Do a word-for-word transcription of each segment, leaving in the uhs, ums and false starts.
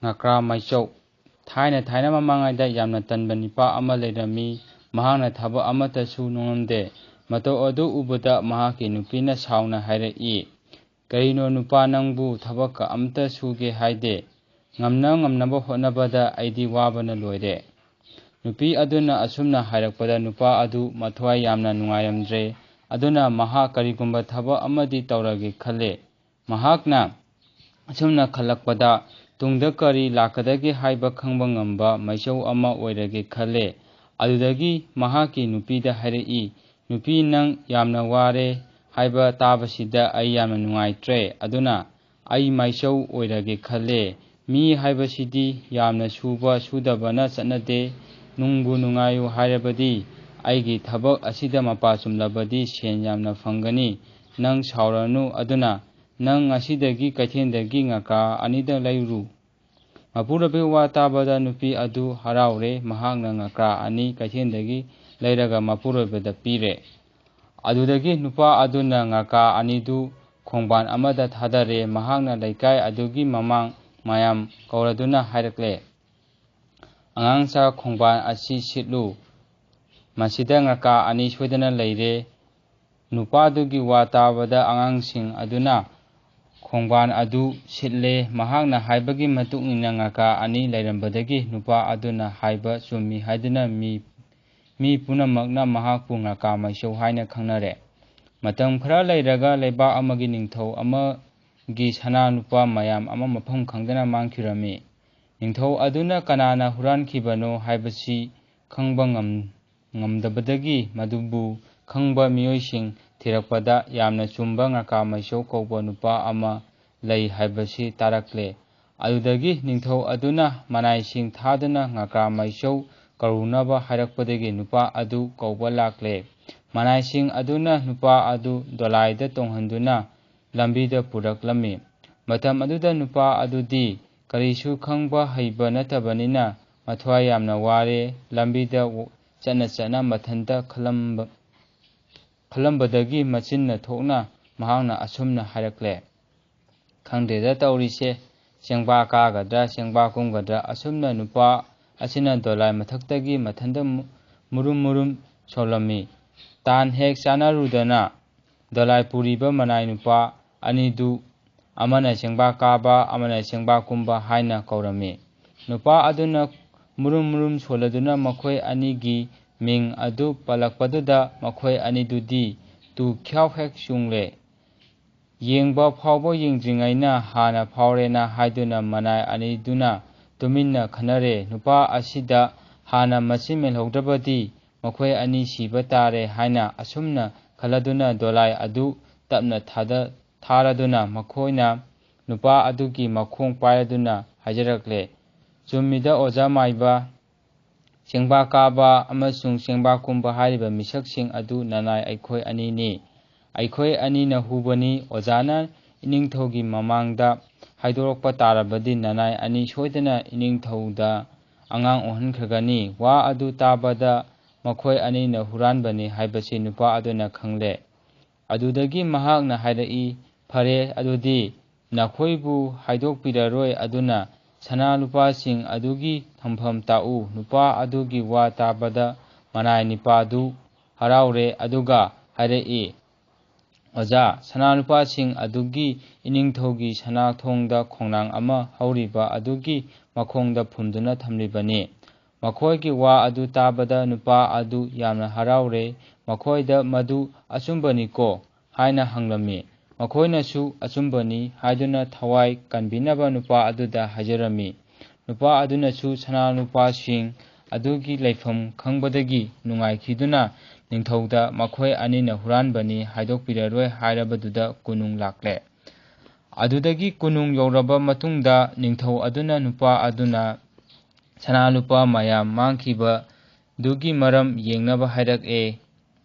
ꯉꯀ꯭ꯔꯥ ꯃꯥꯏꯆꯧ꯫ ꯊꯥꯏꯅ ꯊꯥꯏꯅ ꯃꯃꯥꯡꯉꯩꯗ ꯌꯥꯝꯅ ꯇꯟꯕ ꯅꯨꯄꯥ ꯑꯃ ꯂꯩꯔꯝꯃꯤ꯫ ꯃꯍꯥꯛꯅ ꯊꯕꯛ ꯑꯃꯠꯇꯁꯨ ꯅꯣꯡꯉꯝꯗꯦ꯫ ꯃꯇꯧ ꯑꯗꯨ ꯎꯕꯗ ꯃꯍꯥꯛꯀꯤ ꯅꯨꯄꯤꯅ ꯁꯥꯎꯅ ꯍꯥꯏꯔꯛꯏ, "ꯀꯔꯤꯅꯣ ꯅꯨꯄꯥ, ꯅꯪꯕꯨ ꯊꯕꯛꯀ ꯑꯝꯇ ꯁꯨꯒꯦ ꯍꯥꯏꯗꯦ? ꯉꯝꯅ ꯉꯝꯅꯕ ꯍꯣꯠꯅꯕꯗ ꯑꯩꯗꯤ ꯋꯥꯕꯅ ꯂꯣꯏꯔꯦ"꯫ ꯅꯨꯄꯤ ꯑꯗꯨꯅ ꯑꯁꯨꯝꯅ ꯍꯥꯏꯔꯛꯄꯗ ꯅꯨꯄꯥ ꯑꯗꯨ ꯃꯊ꯭ꯋꯥꯏ ꯌꯥꯝꯅ ꯅꯨꯡꯉꯥꯏꯔꯝꯗ꯭ꯔꯦ꯫ ꯑꯗꯨꯅ ꯃꯍꯥꯛ ꯀꯔꯤꯒꯨꯝꯕ ꯊꯕꯛ ꯑꯃꯗꯤ ꯇꯧꯔꯒꯦ ꯈꯜꯂꯦ꯫ ꯃꯍꯥꯛꯅ ꯑꯁꯨꯝꯅ ꯈꯜꯂꯛꯄꯗ ꯇꯨꯡꯗ ꯀꯔꯤ ꯂꯥꯛꯀꯗꯒꯦ ꯍꯥꯏꯕ ꯈꯪꯕ ꯉꯝꯕ ꯃꯥꯏꯆꯧ ꯑꯃ ꯑꯣꯏꯔꯒꯦ ꯈꯜꯂꯦ꯫ ꯑꯗꯨꯗꯒꯤ ꯃꯍꯥꯛꯀꯤ ꯅꯨꯄꯤꯗ ꯍꯥꯏꯔꯛꯏ, "ꯅꯨꯄꯤ, ꯅꯪ ꯌꯥꯝꯅ ꯋꯥꯔꯦ ꯍꯥꯏꯕ ꯇꯥꯕꯁꯤꯗ ꯑꯩ ꯌꯥꯝꯅ ꯅꯨꯡꯉꯥꯏꯇ꯭ꯔꯦ꯫ ꯑꯗꯨꯅ ꯑꯩ ꯃꯥꯏꯆꯧ ꯑꯣꯏꯔꯒꯦ ꯈꯜꯂꯦ꯫ ꯃꯤ ꯍꯥꯏꯕꯁꯤꯗꯤ ꯌꯥꯝꯅ ꯁꯨꯕ ꯁꯨꯗꯕꯅ ꯆꯠꯅꯗꯦ꯫ ꯅꯨꯡꯕꯨ ꯅꯨꯡꯉꯥꯏꯌꯨ ꯍꯥꯏꯔꯕꯗꯤ ꯑꯩꯒꯤ ꯊꯕꯛ ꯑꯁꯤꯗ ꯃꯄꯥ ꯆꯨꯝꯂꯕꯗꯤ ꯁꯦꯟ ꯌꯥꯝꯅ ꯐꯪꯒꯅꯤ꯫ ꯅꯪ ꯁꯥꯎꯔꯅꯨ꯫ ꯑꯗꯨꯅ ꯅꯪ ꯉꯁꯤꯗꯒꯤ ꯀꯩꯊꯦꯜꯗꯒꯤ ꯉꯀ꯭ꯔꯥ ꯑꯅꯤꯗ ꯂꯩꯔꯨ"꯫ ꯃꯄꯨꯔꯣꯏꯕꯒꯤ ꯋꯥ ꯇꯥꯕꯗ ꯅꯨꯄꯤ ꯑꯗꯨ ꯍꯔꯥꯎꯔꯦ꯫ ꯃꯍꯥꯛꯅ ꯉꯀ꯭ꯔꯥ ꯑꯅꯤ ꯀꯩꯊꯦꯜꯗꯒꯤ ꯂꯩꯔꯒ ꯃꯄꯨꯔꯣꯏꯕꯗ ꯄꯤꯔꯦ꯫ ꯑꯗꯨꯗꯒꯤ ꯅꯨꯄꯥ ꯑꯗꯨꯅ ꯉꯀ꯭ꯔꯥ ꯑꯅꯤꯗꯨ ꯈꯣꯡꯕꯥꯟ ꯑꯃꯗ ꯊꯥꯗꯔꯦ꯫ ꯃꯍꯥꯛꯅ ꯂꯩꯀꯥꯏ ꯑꯗꯨꯒꯤ ꯃꯃꯥꯡ ꯃꯌꯥꯝ ꯀꯧꯔꯗꯨꯅ ꯍꯥꯏꯔꯛꯂꯦ, "ꯑꯉꯥꯡꯁꯥ, ꯈꯣꯡꯕꯥꯟ ꯑꯁꯤ ꯁꯤꯠꯂꯨ꯫ ꯃꯁꯤꯗ ꯉꯀ꯭ꯔꯥ ꯑꯅꯤ ꯁꯣꯏꯗꯅ ꯂꯩꯔꯦ"꯫ ꯅꯨꯄꯥꯗꯨꯒꯤ ꯋꯥ ꯇꯥꯕꯗ ꯑꯉꯥꯡꯁꯤꯡ ꯑꯗꯨꯅ ꯈꯣꯡꯕꯥꯟ ꯑꯗꯨ ꯁꯤꯠꯂꯦ꯫ ꯃꯍꯥꯛꯅ ꯍꯥꯏꯕꯒꯤ ꯃꯇꯨꯡ ꯏꯟꯅ ꯉꯀ꯭ꯔꯥ ꯑꯅꯤ ꯂꯩꯔꯝꯕꯗꯒꯤ ꯅꯨꯄꯥ ꯑꯗꯨꯅ ꯍꯥꯏꯕ ꯆꯨꯝꯃꯤ ꯍꯥꯏꯗꯨꯅ ꯃꯤ, ꯃꯤ ꯄꯨꯝꯅꯃꯛꯅ ꯃꯍꯥꯛꯄꯨ ꯉꯀ꯭ꯔꯥ ꯃꯥꯏꯆꯧ ꯍꯥꯏꯅ ꯈꯪꯅꯔꯦ꯫ ꯃꯇꯝ ꯈꯔ ꯂꯩꯔꯒ ꯂꯩꯕꯥꯛ ꯑꯃꯒꯤ ꯅꯤꯡꯊꯧ ꯑꯃꯒꯤ ꯁꯅꯥ ꯂꯨꯄꯥ ꯃꯌꯥꯝ ꯑꯃ ꯃꯐꯝ ꯈꯪꯗꯅ ꯃꯥꯡꯈꯤꯔꯝꯃꯤ꯫ ꯅꯤꯡꯊꯧ ꯑꯗꯨꯅ ꯀꯅꯥꯅ ꯍꯨꯔꯥꯟꯈꯤꯕꯅꯣ ꯍꯥꯏꯕꯁꯤ ꯈꯪꯕ ꯉꯝ-, ꯉꯝꯗꯕꯗꯒꯤ ꯃꯗꯨꯕꯨ ꯈꯪꯕ ꯃꯤꯑꯣꯏꯁꯤꯡ ꯊꯤꯔꯛꯄꯗ ꯌꯥꯝꯅ ꯆꯨꯝꯕ ꯉꯀ꯭ꯔꯥ ꯃꯥꯏꯆꯧ ꯀꯧꯕ ꯅꯨꯄꯥ ꯑꯃ ꯂꯩ ꯍꯥꯏꯕꯁꯤ ꯇꯥꯔꯛꯂꯦ꯫ ꯑꯗꯨꯗꯒꯤ ꯅꯤꯡꯊꯧ ꯑꯗꯨꯅ ꯃꯅꯥꯏꯁꯤꯡ ꯊꯥꯗꯨꯅ ꯉꯀ꯭ꯔꯥ ꯃꯥꯏꯆꯧ ꯀꯧꯔꯨꯅꯕ ꯍꯥꯏꯔꯛꯄꯗꯒꯤ ꯅꯨꯄꯥ ꯑꯗꯨ ꯀꯧꯕ ꯂꯥꯛꯂꯦ꯫ ꯃꯅꯥꯏꯁꯤꯡ ꯑꯗꯨꯅ ꯅꯨꯄꯥ ꯑꯗꯨ ꯗꯣꯂꯥꯏꯗ ꯇꯣꯡꯍꯟꯗꯨꯅ ꯂꯝꯕꯤꯗ ꯄꯨꯔꯛꯂꯝꯃꯤ꯫ ꯃꯇꯝ ꯑꯗꯨꯗ ꯅꯨꯄꯥ ꯑꯗꯨꯗꯤ ꯀꯔꯤꯁꯨ ꯈꯪꯕ ꯍꯩꯕ ꯅꯠꯇꯕꯅꯤꯅ ꯃꯊ꯭ꯋꯥꯏ ꯌꯥꯝꯅ ꯋꯥꯔꯦ꯫ ꯂꯝꯕꯤꯗ ꯆꯠꯅ ꯆꯠꯅ ꯃꯊꯟꯇ ꯈꯜꯂꯝꯕ-, ꯈꯜꯂꯝꯕꯗꯒꯤ ꯃꯆꯤꯟꯅ ꯊꯣꯛꯅ ꯃꯍꯥꯛꯅ ꯑꯁꯨꯝꯅ ꯍꯥꯏꯔꯛꯂꯦ, "ꯈꯪꯗꯦꯗ ꯇꯧꯔꯤꯁꯦ, ꯆꯦꯡꯕꯥ ꯀꯥꯒꯗ꯭ꯔꯥ, ꯆꯦꯡꯕꯥ ꯀꯨꯝꯒꯗ꯭ꯔꯥ, ꯑꯁꯨꯝꯅ ꯅꯨꯄꯥ ꯑꯁꯤꯅ ꯗꯣꯂꯥꯏ ꯃꯊꯛꯇꯒꯤ ꯃꯊꯟꯇ ꯃꯨ-, ꯃꯨꯔꯨꯝ ꯃꯨꯔꯨꯝ ꯁꯣꯜꯂꯝꯃꯤ꯫ ꯇꯥꯟ ꯍꯦꯛ ꯆꯥꯅꯔꯨꯗꯅ ꯗꯣꯂꯥꯏ ꯄꯨꯔꯤꯕ ꯃꯅꯥꯏ ꯅꯨꯄꯥ ꯑꯅꯤꯗꯨ ꯑꯃꯅ ꯆꯦꯡꯕꯥ ꯀꯥꯕ, ꯑꯃꯅ ꯆꯦꯡꯕꯥ ꯀꯨꯝꯕ ꯍꯥꯏꯅ ꯀꯧꯔꯝꯃꯤ꯫ ꯅꯨꯄꯥ ꯑꯗꯨꯅ ꯃꯨꯔꯨꯝ ꯃꯨꯔꯨꯝ ꯁꯣꯜꯂꯗꯨꯅ ꯃꯈꯣꯏ ꯑꯅꯤꯒꯤ ꯃꯤꯡ ꯑꯗꯨ ꯄꯜꯂꯛꯄꯗꯨꯗ ꯃꯈꯣꯏ ꯑꯅꯤꯗꯨꯗꯤ ꯇꯨ ꯈ꯭ꯌꯥꯎ ꯍꯦꯛ ꯆꯨꯡꯂꯦ꯫ ꯌꯦꯡꯕ ꯐꯥꯎꯕ ꯌꯦꯡꯗ꯭ꯔꯤꯉꯩꯅ ꯍꯥꯟꯅ ꯐꯥꯎꯔꯦꯅ ꯍꯥꯏꯗꯨꯅ ꯃꯅꯥꯏ ꯑꯅꯤꯗꯨꯅ ꯇꯨꯃꯤꯟꯅ ꯈꯟꯅꯔꯦ꯫ ꯅꯨꯄꯥ ꯑꯁꯤꯗ ꯍꯥꯟꯅ ꯃꯆꯤꯟ ꯃꯦꯜꯍꯧꯗ꯭ꯔꯕꯗꯤ ꯃꯈꯣꯏ ꯑꯅꯤ ꯁꯤꯕ ꯇꯥꯔꯦ ꯍꯥꯏꯅ ꯑꯁꯨꯝꯅ ꯈꯜꯂꯗꯨꯅ ꯗꯣꯂꯥꯏ ꯑꯗꯨ ꯇꯞꯅ ꯊꯥꯗ-, ꯊꯥꯔꯗꯨꯅ ꯃꯈꯣꯏꯅ ꯅꯨꯄꯥ ꯑꯗꯨꯒꯤ ꯃꯈꯣꯡ ꯄꯥꯏꯔꯗꯨꯅ ꯍꯥꯏꯖꯔꯛꯂꯦ, "ꯆꯨꯝꯃꯤꯗ ꯑꯣꯖꯥ ꯃꯥꯏꯕ, ꯆꯦꯡꯕꯥ ꯀꯥꯕ ꯑꯃꯁꯨꯡ ꯆꯦꯡꯕꯥ ꯀꯨꯝꯕ ꯍꯥꯏꯔꯤꯕ ꯃꯤꯁꯛꯁꯤꯡ ꯑꯗꯨ ꯅꯅꯥꯏ ꯑꯩꯈꯣꯏ ꯑꯅꯤꯅꯤ꯫ ꯑꯩꯈꯣꯏ ꯑꯅꯤꯅ ꯍꯨꯕꯅꯤ꯫ ꯑꯣꯖꯥꯅ ꯏꯅꯤꯡꯊꯧꯒꯤ ꯃꯃꯥꯡꯗ ꯍꯥꯏꯗꯣꯔꯛꯄ ꯇꯥꯔꯕꯗꯤ ꯅꯅꯥꯏ ꯑꯅꯤ ꯁꯣꯏꯗꯅ ꯏꯅꯤꯡꯊꯧꯗ ꯑꯉꯥꯡ ꯑꯣꯟꯍꯟꯈ꯭ꯔꯒꯅꯤ꯫" ꯋꯥ ꯑꯗꯨ ꯇꯥꯕꯗ ꯃꯈꯣꯏ ꯑꯅꯤꯅ ꯍꯨꯔꯥꯟꯕꯅꯤ ꯍꯥꯏꯕꯁꯤ ꯅꯨꯄꯥ ꯑꯗꯨꯅ ꯈꯪꯂꯦ꯫ ꯑꯗꯨꯗꯒꯤ ꯃꯍꯥꯛꯅ ꯍꯥꯏꯔꯛꯏ, "ꯐꯔꯦ, ꯑꯗꯨꯗꯤ ꯅꯈꯣꯏꯕꯨ ꯍꯥꯏꯗꯣꯛꯄꯤꯔꯔꯣꯏ, ꯑꯗꯨꯅ ꯁꯅꯥ ꯂꯨꯄꯥꯁꯤꯡ ꯑꯗꯨꯒꯤ ꯊꯝꯐꯝ ꯇꯥꯛꯎ꯫" ꯅꯨꯄꯥ ꯑꯗꯨꯒꯤ ꯋꯥ ꯇꯥꯕꯗ ꯃꯅꯥꯏ ꯅꯤꯄꯥꯗꯨ ꯍꯔꯥꯎꯔꯦ, ꯑꯗꯨꯒ ꯍꯥꯏꯔꯛꯏ, "ꯑꯣꯖꯥ, ꯁꯅꯥ ꯂꯨꯄꯥꯁꯤꯡ ꯑꯗꯨꯒꯤ ꯏꯅꯤꯡꯊꯧꯒꯤ ꯁꯅꯥꯊꯣꯡꯗ ꯈꯣꯡꯅꯥꯡ ꯑꯃ ꯍꯧꯔꯤꯕ ꯑꯗꯨꯒꯤ ꯃꯈꯣꯡꯗ ꯐꯨꯝꯗꯨꯅ ꯊꯝꯂꯤꯕꯅꯤ꯫" ꯃꯈꯣꯏꯒꯤ ꯋꯥ ꯑꯗꯨ ꯇꯥꯕꯗ ꯅꯨꯄꯥ ꯑꯗꯨ ꯌꯥꯝꯅ ꯍꯔꯥꯎꯔꯦ꯫ ꯃꯈꯣꯏꯗ ꯃꯗꯨ ꯑꯆꯨꯝꯕꯅꯤꯀꯣ ꯍꯥꯏꯅ ꯍꯪꯂꯝꯃꯤ꯫ ꯃꯈꯣꯏꯅꯁꯨ ꯑꯆꯨꯝꯕꯅꯤ ꯍꯥꯏꯗꯨꯅ ꯊꯋꯥꯏ ꯀꯟꯕꯤꯅꯕ ꯅꯨꯄꯥ ꯑꯗꯨꯗ ꯍꯥꯏꯖꯔꯝꯃꯤ꯫ ꯅꯨꯄꯥ ꯑꯗꯨꯅꯁꯨ ꯁꯅꯥ ꯂꯨꯄꯥꯁꯤꯡ ꯑꯗꯨꯒꯤ ꯂꯩꯐꯝ ꯈꯪꯕꯗꯒꯤ ꯅꯨꯡꯉꯥꯏꯈꯤꯗꯨꯅ ꯅꯤꯡꯊꯧꯗ ꯃꯈꯣꯏ ꯑꯅꯤꯅ ꯍꯨꯔꯥꯟꯕꯅꯤ ꯍꯥꯏꯗꯣꯛꯄꯤꯔꯔꯣꯏ ꯍꯥꯏꯔꯕꯗꯨꯗ ꯀꯣꯅꯨꯡ ꯂꯥꯛꯂꯦ꯫ ꯑꯗꯨꯗꯒꯤ ꯀꯣꯅꯨꯡ ꯌꯧꯔꯕ ꯃꯇꯨꯡꯗ ꯅꯤꯡꯊꯧ ꯑꯗꯨꯅ ꯅꯨꯄꯥ ꯑꯗꯨꯅ ꯁꯅꯥ ꯂꯨꯄꯥ ꯃꯌꯥꯝ ꯃꯥꯡꯈꯤꯕꯗꯨꯒꯤ ꯃꯔꯝ ꯌꯦꯡꯅꯕ ꯍꯥꯏꯔꯛꯑꯦ꯫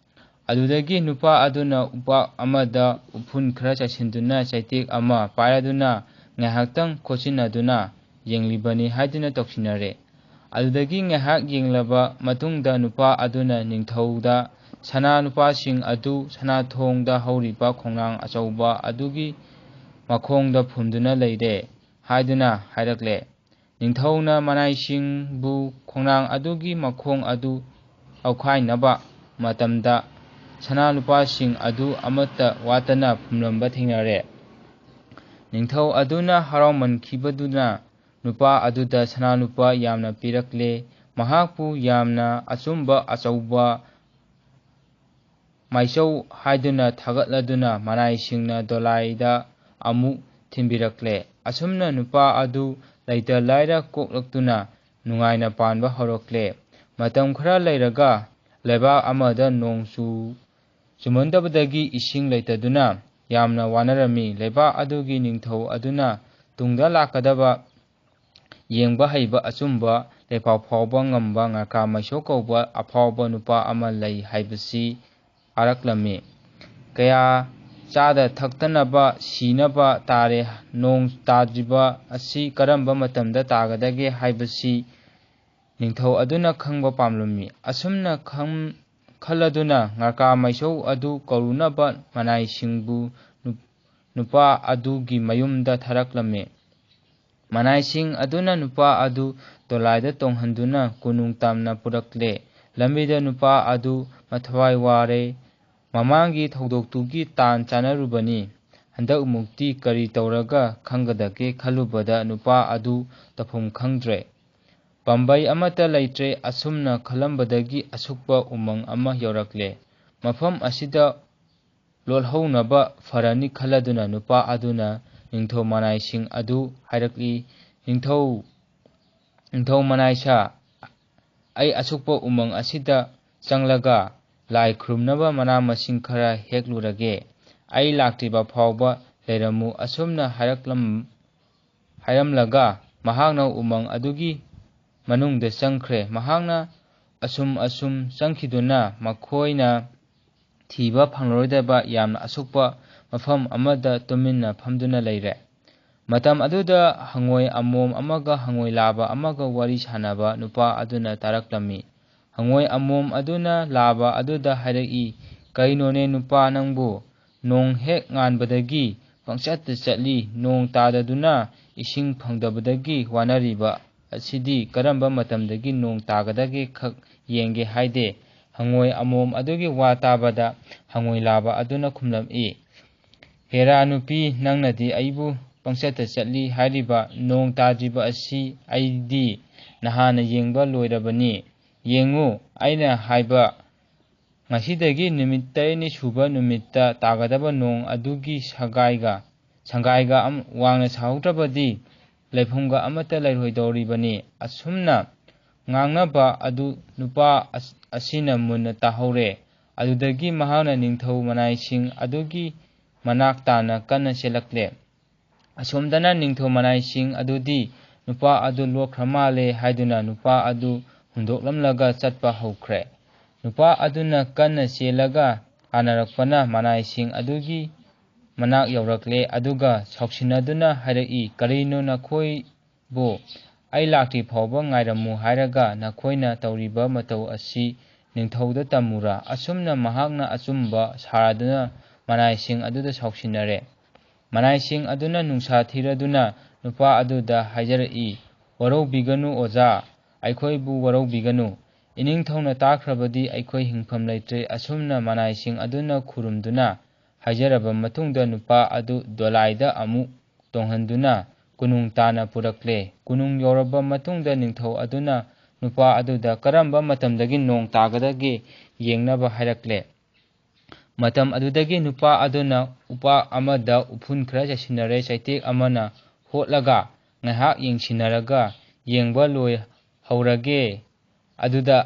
ꯑꯗꯨꯗꯒꯤ ꯅꯨꯄꯥ ꯑꯗꯨꯅ ꯎꯄꯥꯛ ꯑꯃꯗ ꯎꯐꯨꯟ ꯈꯔ ꯆꯥꯏꯁꯤꯟꯗꯨꯅ ꯆꯩꯇꯦꯛ ꯑꯃ ꯄꯥꯏꯔꯗꯨꯅ ꯉꯥꯏꯍꯥꯛꯇꯪ ꯈꯣꯠꯆꯤꯟꯅꯗꯨꯅ ꯌꯦꯡꯂꯤꯕꯅꯤ ꯍꯥꯏꯗꯨꯅ ꯇꯧꯁꯤꯟꯅꯔꯦ꯫ ꯑꯗꯨꯗꯒꯤ ꯉꯥꯏꯍꯥꯛ ꯌꯦꯡꯂꯕ ꯃꯇꯨꯡꯗ ꯅꯨꯄꯥ ꯑꯗꯨꯅ ꯅꯤꯡꯊꯧꯗ ꯁꯅꯥ ꯂꯨꯄꯥꯁꯤꯡ ꯑꯗꯨ ꯁꯅꯥꯊꯣꯡꯗ ꯍꯧꯔꯤꯕ ꯈꯣꯡꯅꯥꯡ ꯑꯆꯧꯕ ꯑꯗꯨꯒꯤ ꯃꯈꯣꯡꯗ ꯐꯨꯝꯗꯨꯅ ꯂꯩꯔꯦ꯫ ꯍꯥꯏꯗꯨꯅ ꯍꯥꯏꯔꯛꯂꯦ꯫ ꯅꯤꯡꯊꯧꯅ ꯃꯅꯥꯏꯁꯤꯡꯕꯨ ꯈꯣꯡꯅꯥꯡ ꯑꯗꯨꯒꯤ ꯃꯈꯣꯡ ꯑꯗꯨ ꯀꯥꯎꯈꯥꯏꯅꯕ ꯃꯇꯝꯗ ꯁꯅꯥ ꯂꯨꯄꯥꯁꯤꯡ ꯑꯗꯨ ꯑꯃꯠꯇ ꯋꯥꯠꯇꯅ ꯐꯨꯝꯂꯝꯕ ꯊꯦꯡꯅꯔꯦ꯫ ꯅꯤꯡꯊꯧ ꯑꯗꯨꯅ ꯍꯔꯥꯎꯃꯟꯈꯤꯕꯗꯨꯅ ꯅꯨꯄꯥ ꯑꯗꯨꯗ ꯁꯅꯥ ꯂꯨꯄꯥ ꯌꯥꯝꯅ ꯄꯤꯔꯛꯂꯦ꯫ ꯃꯍꯥꯛꯄꯨ ꯌꯥꯝꯅ ꯑꯆꯨꯝꯕ ꯑꯆꯧꯕ ꯃꯥꯏꯆꯧ ꯍꯥꯏꯗꯨꯅ ꯊꯥꯒꯠꯂꯗꯨꯅ ꯃꯅꯥꯏꯁꯤꯡꯅ ꯗꯣꯂꯥꯏꯗ ꯑꯃꯨꯛ ꯊꯤꯟꯕꯤꯔꯛꯂꯦ꯫ ꯑꯁꯨꯝꯅ ꯅꯨꯄꯥ ꯑꯗꯨ ꯂꯩꯇ ꯂꯥꯏꯔ ꯀꯣꯛꯂꯛꯇꯨꯅ ꯅꯨꯡꯉꯥꯏꯅ ꯄꯥꯟꯕ ꯍꯧꯔꯛꯂꯦ꯫ ꯃꯇꯝ ꯈꯔ ꯂꯩꯔꯒ ꯂꯩꯕꯥꯛ ꯑꯃꯗ ꯅꯣꯡ ꯆꯨ-, ꯆꯨꯃꯟꯗꯕꯗꯒꯤ ꯏꯁꯤꯡ ꯂꯩꯇꯗꯨꯅ ꯌꯥꯝꯅ ꯋꯥꯅꯔꯝꯃꯤ꯫ ꯂꯩꯕꯥꯛ ꯑꯗꯨꯒꯤ ꯅꯤꯡꯊꯧ ꯑꯗꯨꯅ ꯇꯨꯡꯗ ꯂꯥꯛꯀꯗꯕ ꯌꯦꯡꯕ ꯍꯩꯕ, ꯑꯆꯨꯝꯕ ꯂꯩꯐꯥꯎ ꯐꯥꯎꯕ ꯉꯝꯕ ꯉꯥꯀꯥ ꯃꯩꯁꯣ ꯀꯧꯕ ꯑꯐꯥꯎꯕ ꯅꯨꯄꯥ ꯑꯃ ꯂꯩ ꯍꯥꯏꯕꯁꯤ ꯇꯥꯔꯛꯂꯝꯃꯤ꯫ ꯀꯌꯥ ꯆꯥꯗ ꯊꯛꯇꯅꯕ ꯁꯤꯅꯕ ꯇꯥꯔꯦ꯫ ꯅꯣꯡ ꯇꯥꯗ꯭ꯔꯤꯕ ꯑꯁꯤ ꯀꯔꯝꯕ ꯃꯇꯝꯗ ꯇꯥꯒꯗꯒꯦ ꯍꯥꯏꯕꯁꯤ ꯅꯤꯡꯊꯧ ꯑꯗꯨꯅ ꯈꯪꯕ ꯄꯥꯝꯂꯝꯃꯤ꯫ ꯑꯁꯨꯝꯅ ꯈꯪ-, ꯈꯜꯂꯗꯨꯅ ꯉꯥꯀꯥ ꯃꯩꯁꯧ ꯑꯗꯨ ꯀꯧꯔꯨꯅꯕ ꯃꯅꯥꯏꯁꯤꯡꯕꯨ ꯅꯨ-, ꯅꯨꯄꯥ ꯑꯗꯨꯒꯤ ꯃꯌꯨꯝꯗ ꯊꯥꯔꯛꯂꯝꯃꯤ꯫ ꯃꯅꯥꯏꯁꯤꯡ ꯑꯗꯨꯅ ꯅꯨꯄꯥ ꯑꯗꯨ ꯗꯣꯂꯥꯏꯗ ꯇꯣꯡꯍꯟꯗꯨꯅ ꯀꯣꯅꯨꯡ ꯇꯝꯅ ꯄꯨꯔꯛꯂꯦ꯫ ꯂꯝꯕꯤꯗ ꯅꯨꯄꯥ ꯑꯗꯨ ꯃꯊ꯭ꯋꯥꯏ ꯋꯥꯔꯦ꯫ ꯃꯃꯥꯡꯒꯤ ꯊꯧꯗꯣꯛꯇꯨꯒꯤ ꯇꯥꯟ ꯆꯥꯅꯔꯨꯕꯅꯤ꯫ ꯍꯟꯗꯛꯃꯨꯛꯇꯤ ꯀꯔꯤ ꯇꯧꯔꯒ ꯈꯪꯒꯗꯒꯦ ꯈꯜꯂꯨꯕꯗ ꯅꯨꯄꯥ ꯑꯗꯨ ꯇꯧꯐꯝ ꯈꯪꯗ꯭ꯔꯦ꯫ ꯄꯥꯝꯕꯩ ꯑꯃꯠꯇ ꯂꯩꯇ꯭ꯔꯦ꯫ ꯑꯁꯨꯝꯅ ꯈꯜꯂꯝꯕꯗꯒꯤ ꯑꯁꯨꯛꯄ ꯎꯃꯪ ꯑꯃ ꯌꯧꯔꯛꯂꯦ꯫ ꯃꯐꯝ ꯑꯁꯤꯗ ꯂꯣꯠꯍꯧꯅꯕ ꯐꯔꯅꯤ ꯈꯜꯂꯗꯨꯅ ꯅꯨꯄꯥ ꯑꯗꯨꯅ ꯅꯤꯡꯊꯧ ꯃꯅꯥꯏꯁꯤꯡ ꯑꯗꯨ ꯍꯥꯏꯔꯛꯂꯤ, "ꯅꯤꯡꯊꯧ, ꯅꯤꯡꯊꯧ ꯃꯅꯥꯏꯁꯥ, ꯑꯩ ꯑꯁꯨꯛꯄ ꯎꯃꯪ ꯑꯁꯤꯗ ꯆꯪꯂꯒ ꯂꯥꯏ ꯈꯨꯔꯨꯝꯅꯕ ꯃꯅꯥ ꯃꯁꯤꯡ ꯈꯔ ꯍꯦꯛꯂꯨꯔꯒꯦ꯫ ꯑꯩ ꯂꯥꯛꯇ꯭ꯔꯤꯕ ꯐꯥꯎꯕ ꯂꯩꯔꯝꯃꯨ꯫" ꯑꯁꯨꯝꯅ ꯍꯥꯏꯔꯛꯂꯝ-, ꯍꯥꯏꯔꯝꯂꯒ ꯃꯍꯥꯛꯅ ꯎꯃꯪ ꯑꯗꯨꯒꯤ ꯃꯅꯨꯡꯗ ꯆꯪꯈ꯭ꯔꯦ꯫ ꯃꯍꯥꯛꯅ ꯑꯁꯨꯝ ꯑꯁꯨꯝ ꯆꯪꯈꯤꯗꯨꯅ ꯃꯈꯣꯏꯅ ꯊꯤꯕ ꯐꯪꯂꯔꯣꯏꯗꯕ ꯌꯥꯝꯅ ꯑꯁꯨꯛꯄ ꯃꯐꯝ ꯑꯃꯗ ꯇꯨꯃꯤꯟꯅ ꯐꯝꯗꯨꯅ ꯂꯩꯔꯦ꯫ ꯃꯇꯝ ꯑꯗꯨꯗ ꯍꯉꯣꯏ ꯑꯃꯣꯝ ꯑꯃꯒ ꯍꯉꯣꯏ ꯂꯥꯕ ꯑꯃꯒ ꯋꯥꯔꯤ ꯁꯥꯟꯅꯕ ꯅꯨꯄꯥ ꯑꯗꯨꯅ ꯇꯥꯔꯛꯂꯝꯃꯤ꯫ ꯍꯉꯣꯏ ꯑꯃꯣꯝ ꯑꯗꯨꯅ ꯂꯥꯕ ꯑꯗꯨꯗ ꯍꯥꯏꯔꯛꯏ, "ꯀꯩꯅꯣꯅꯦ ꯅꯨꯄꯥ ꯅꯪꯕꯨ? ꯅꯣꯡ ꯍꯦꯛ ꯉꯥꯟꯕꯗꯒꯤ ꯄꯪꯆꯠꯇ ꯆꯠꯂꯤ, ꯅꯣꯡ ꯇꯥꯗꯗꯨꯅ ꯏꯁꯤꯡ ꯐꯪꯗꯕꯗꯒꯤ ꯋꯥꯅꯔꯤꯕ ꯑꯁꯤꯗꯤ ꯀꯔꯝꯕ ꯃꯇꯝꯗꯒꯤ ꯅꯣꯡ ꯇꯥꯒꯗꯒꯦ ꯈꯛ ꯌꯦꯡꯒꯦ ꯍꯥꯏꯗꯦ꯫ ꯍꯉꯣꯏ ꯑꯃꯣꯝ ꯑꯗꯨꯒꯤ ꯋꯥ ꯇꯥꯕꯗ ꯍꯉꯣꯏ ꯂꯥꯕ ꯑꯗꯨꯅ ꯈꯨꯝꯂꯝꯏ, "ꯍꯦꯔꯥ ꯅꯨꯄꯤ, ꯅꯪꯅꯗꯤ ꯑꯩꯕꯨ ꯄꯪꯆꯠꯇ ꯆꯠꯂꯤ ꯍꯥꯏꯔꯤꯕ, ꯅꯣꯡ ꯇꯥꯗ꯭ꯔꯤꯕ ꯑꯁꯤ ꯑꯩꯗꯤ ꯅꯍꯥꯟꯅ ꯌꯦꯡꯕ ꯂꯣꯏꯔꯕꯅꯤ꯫ ꯌꯦꯡꯉꯨ, ꯑꯩꯅ ꯍꯥꯏꯕ, ꯉꯁꯤꯗꯒꯤ ꯅꯨꯃꯤꯠ ꯇꯔꯦꯠꯅꯤ ꯁꯨꯕ ꯅꯨꯃꯤꯠꯇ ꯇꯥꯒꯗꯕ ꯅꯣꯡ ꯑꯗꯨꯒꯤ ꯁꯒꯥꯏꯒ, ꯁꯪꯒꯥꯏꯒ ꯑꯝ-, ꯋꯥꯡꯅ ꯁꯥꯍꯧꯗ꯭ꯔꯕꯗꯤ ꯂꯩꯐꯝꯒ ꯑꯃꯠꯇ ꯂꯩꯔꯣꯏꯗꯧꯔꯤꯕꯅꯤ"꯫ ꯑꯁꯨꯝꯅ ꯉꯥꯡꯅꯕ ꯑꯗꯨ ꯅꯨꯄꯥ ꯑꯁ-, ꯑꯁꯤꯅ ꯃꯨꯟꯅ ꯇꯥꯍꯧꯔꯦ꯫ ꯑꯗꯨꯗꯒꯤ ꯃꯍꯥꯛꯅ ꯅꯤꯡꯊꯧ ꯃꯅꯥꯏꯁꯤꯡ ꯑꯗꯨꯒꯤ ꯃꯅꯥꯛ ꯇꯥꯅ ꯀꯟꯅ ꯆꯦꯜꯂꯛꯂꯦ꯫ ꯑꯁꯣꯝꯗꯅ ꯅꯤꯡꯊꯧ ꯃꯅꯥꯏꯁꯤꯡ ꯑꯗꯨꯗꯤ ꯅꯨꯄꯥ ꯑꯗꯨ ꯂꯣꯠꯈ꯭ꯔ ꯃꯥꯜꯂꯦ ꯍꯥꯏꯗꯨꯅ ꯅꯨꯄꯥ ꯑꯗꯨ ꯍꯨꯟꯗꯣꯛꯂꯝꯂꯒ ꯆꯠꯄ ꯍꯧꯈ꯭ꯔꯦ꯫ ꯅꯨꯄꯥ ꯑꯗꯨꯅ ꯀꯟꯅ ꯆꯦꯜꯂꯒ ꯇꯥꯟꯅꯔꯛꯄꯅ ꯃꯅꯥꯏꯁꯤꯡ ꯑꯗꯨꯒꯤ ꯃꯅꯥꯛ ꯌꯧꯔꯛꯂꯦ, ꯑꯗꯨꯒ ꯁꯥꯎꯁꯤꯟꯅꯗꯨꯅ ꯍꯥꯏꯔꯛꯏ, "ꯀꯔꯤꯅꯣ ꯅꯈꯣꯏꯕꯨ? ꯑꯩ ꯂꯥꯛꯇ꯭ꯔꯤ ꯐꯥꯎꯕ ꯉꯥꯏꯔꯝꯃꯨ ꯍꯥꯏꯔꯒ ꯅꯈꯣꯏꯅ ꯇꯧꯔꯤꯕ ꯃꯇꯧ ꯑꯁꯤ ꯅꯤꯡꯊꯧꯗ ꯇꯝꯃꯨꯔꯥ?" ꯑꯁꯨꯝꯅ ꯃꯍꯥꯛꯅ ꯑꯆꯨꯝꯕ ꯁꯥꯔꯗꯨꯅ ꯃꯅꯥꯏꯁꯤꯡ ꯑꯗꯨꯗ ꯁꯥꯎꯁꯤꯟꯅꯔꯦ꯫ ꯃꯅꯥꯏꯁꯤꯡ ꯑꯗꯨꯅ ꯅꯨꯡꯁꯥ ꯊꯤꯔꯗꯨꯅ ꯅꯨꯄꯥ ꯑꯗꯨꯗ ꯍꯥꯏꯖꯔꯛꯏ, "ꯋꯥꯔꯧꯕꯤꯒꯅꯨ ꯑꯣꯖꯥ, ꯑꯩꯈꯣꯏꯕꯨ ꯋꯥꯔꯧꯕꯤꯒꯅꯨ꯫ ꯏꯅꯤꯡꯊꯧꯅ ꯇꯥꯈ꯭ꯔꯕꯗꯤ ꯑꯩꯈꯣꯏ ꯍꯤꯡꯐꯝ ꯂꯩꯇ꯭ꯔꯦ"꯫ ꯑꯁꯨꯝꯅ ꯃꯅꯥꯏꯁꯤꯡ ꯑꯗꯨꯅ ꯈꯨꯔꯨꯝꯗꯨꯅ ꯍꯥꯏꯖꯔꯕ ꯃꯇꯨꯡꯗ ꯅꯨꯄꯥ ꯑꯗꯨ ꯗꯣꯂꯥꯏꯗ ꯑꯃꯨꯛ ꯇꯣꯡꯍꯟꯗꯨꯅ ꯀꯣꯅꯨꯡ ꯇꯥꯟꯅ ꯄꯨꯔꯛꯂꯦ꯫ ꯀꯣꯅꯨꯡ ꯌꯧꯔꯕ ꯃꯇꯨꯡꯗ ꯅꯤꯡꯊꯧ ꯑꯗꯨꯅ ꯅꯨꯄꯥ ꯑꯗꯨꯗ ꯀꯔꯝꯕ ꯃꯇꯝꯗꯒꯤ ꯅꯣꯡ ꯇꯥꯒꯗꯒꯦ ꯌꯦꯡꯅꯕ ꯍꯥꯏꯔꯛꯂꯦ꯫ ꯃꯇꯝ ꯑꯗꯨꯗꯒꯤ ꯅꯨꯄꯥ ꯑꯗꯨꯅ ꯎꯄꯥꯛ ꯑꯃꯗ ꯎꯐꯨꯟ ꯈꯔ ꯆꯥꯏꯁꯤꯟꯅꯔꯦ꯫ ꯆꯩꯇꯦꯛ ꯑꯃꯅ ꯍꯣꯠꯂꯒ ꯉꯥꯏꯍꯥꯛ ꯌꯦꯡꯁꯤꯟꯅꯔꯒ ꯌꯦꯡꯕ ꯂꯣꯏꯍꯧꯔꯒꯦ꯫ ꯑꯗꯨꯗ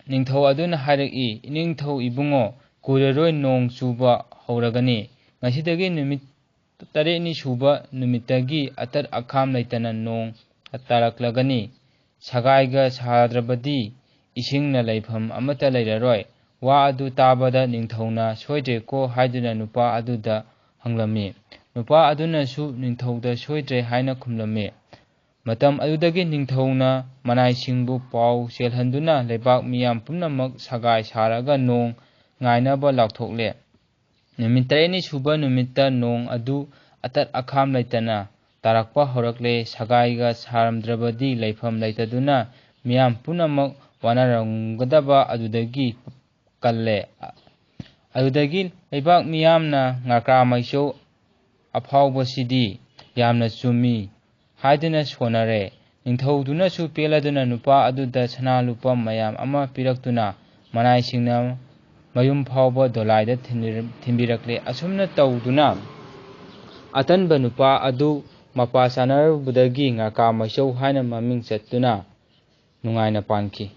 ꯅꯤꯡꯊꯧ ꯑꯗꯨꯅ ꯍꯥꯏꯔꯛꯏ, "ꯏꯅꯤꯡꯊꯧ ꯏꯕꯨꯡꯉꯣ, ꯀꯨꯏꯔꯔꯣꯏ ꯅꯣꯡ ꯆꯨꯕ ꯍꯧꯔꯒꯅꯤ꯫ ꯉꯁꯤꯗꯒꯤ ꯅꯨꯃꯤꯠ ꯇꯔꯦꯠꯅꯤ ꯁꯨꯕ ꯅꯨꯃꯤꯠꯇꯒꯤ ꯑꯇꯠ ꯑꯈꯥꯝ ꯂꯩꯇꯅ ꯅꯣꯡ ꯇꯥꯔꯛꯂꯒꯅꯤ꯫ ꯁꯒꯥꯏꯒ ꯁꯥꯗ꯭ꯔꯕꯗꯤ ꯏꯁꯤꯡꯅ ꯂꯩꯐꯝ ꯑꯃꯠꯇ ꯂꯩꯔꯔꯣꯏ"꯫ ꯋꯥ ꯑꯗꯨ ꯇꯥꯕꯗ ꯅꯤꯡꯊꯧꯅ, "ꯁꯣꯏꯗ꯭ꯔꯦꯀꯣ?" ꯍꯥꯏꯗꯨꯅ ꯅꯨꯄꯥ ꯑꯗꯨꯗ ꯍꯪꯂꯝꯃꯤ꯫ ꯅꯨꯄꯥ ꯑꯗꯨꯅꯁꯨ ꯅꯤꯡꯊꯧꯗ ꯁꯣꯏꯗ꯭ꯔꯦ ꯍꯥꯏꯅ ꯈꯨꯝꯂꯝꯃꯤ꯫ ꯃꯇꯝ ꯑꯗꯨꯗꯒꯤ ꯅꯤꯡꯊꯧꯅ ꯃꯅꯥꯏꯁꯤꯡꯕꯨ ꯄꯥꯎ ꯆꯦꯜꯍꯟꯗꯨꯅ ꯂꯩꯕꯥꯛ ꯃꯤꯌꯥꯝ ꯄꯨꯝꯅꯃꯛ ꯁꯒꯥꯏ ꯁꯥꯔꯒ ꯅꯣꯡ ꯉꯥꯏꯅꯕ ꯂꯥꯎꯊꯣꯛꯂꯦ꯫ ꯅꯨꯃꯤꯠ ꯇꯔꯦꯠꯅꯤ ꯁꯨꯕ ꯅꯨꯃꯤꯠꯇ ꯅꯣꯡ ꯑꯗꯨ ꯑꯇꯠ ꯑꯈꯥꯝ ꯂꯩꯇꯅ ꯇꯥꯔꯛꯄ ꯍꯧꯔꯛꯂꯦ꯫ ꯁꯒꯥꯏꯒ ꯁꯥꯔꯝꯗ꯭ꯔꯕꯗꯤ ꯂꯩꯐꯝ ꯂꯩꯇꯗꯨꯅ ꯃꯤꯌꯥꯝ ꯄꯨꯝꯅꯃꯛ ꯋꯥꯅꯔꯝꯒꯗꯕ ꯑꯗꯨꯗꯒꯤ ꯀꯜꯂꯦ꯫ ꯑꯗꯨꯗꯒꯤ ꯂꯩꯕꯥꯛ ꯃꯤꯌꯥꯝꯅ ꯉꯥꯀ꯭ꯔꯥ ꯃꯩꯆꯧ ꯑꯐꯥꯎꯕꯁꯤꯗꯤ ꯌꯥꯝꯅ ꯆꯨꯝꯃꯤ ꯍꯥꯏꯗꯨꯅ ꯁꯣꯟꯅꯔꯦ꯫ ꯅꯤꯡꯊꯧꯗꯨꯅꯁꯨ ꯄꯦꯜꯂꯗꯨꯅ ꯅꯨꯄꯥ ꯑꯗꯨꯗ ꯁꯅꯥ ꯂꯨꯄꯥ ꯃꯌꯥꯝ ꯑꯃ ꯄꯤꯔꯛꯇꯨꯅ ꯃꯅꯥꯏꯁꯤꯡꯅ ꯃꯌꯨꯝ ꯐꯥꯎꯕ ꯗꯣꯂꯥꯏꯗ ꯊꯤꯟꯕꯤꯔꯛꯂꯦ꯫ ꯑꯁꯨꯝꯅ ꯇꯧꯗꯨꯅ ꯑꯇꯟꯕ ꯅꯨꯄꯥ ꯑꯗꯨ ꯃꯄꯥ ꯆꯥꯅꯔꯨꯕꯗꯒꯤ ꯉꯥꯀ꯭ꯔꯥ ꯃꯩꯆꯧ ꯍꯥꯏꯅ ꯃꯃꯤꯡ ꯆꯠꯇꯨꯅ ꯅꯨꯡꯉꯥꯏꯅ ꯄꯥꯟꯈꯤ꯫